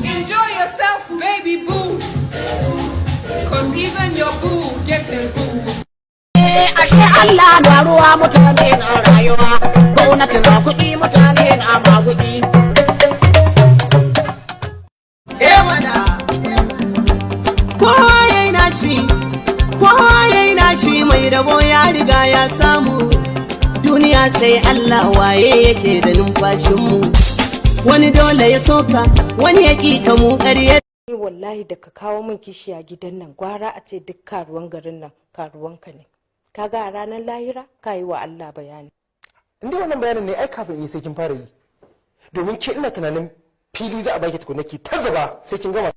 Enjoy yourself, baby boo. 'Cause even your boo getting boo. Ashe Allah na ruwa, mutane na rayuwa, gwamnati na kuɗi, mutane na maguɗi. Eh mana. Kowa yayi nashi, kowa yayi nashi, mai rabo ya riga ya samu. Duniya sai Allah, waye yake da numfashinmu? Wani dole ya soka, wani ya ƙi ka, mu ƙarya. Ni wallahi da ka kawo min kishiya gidan nan, gwara a ce duk karuwan garin nan karuwanka ne. Kaga a ranar lahira ka yi wa Allah bayani. In dai wannan bayanin ne, ai kafin yi sai kin fara yi, domin ke ina tunanin fili za a baki tukuna ki ta zuba sai kin gama.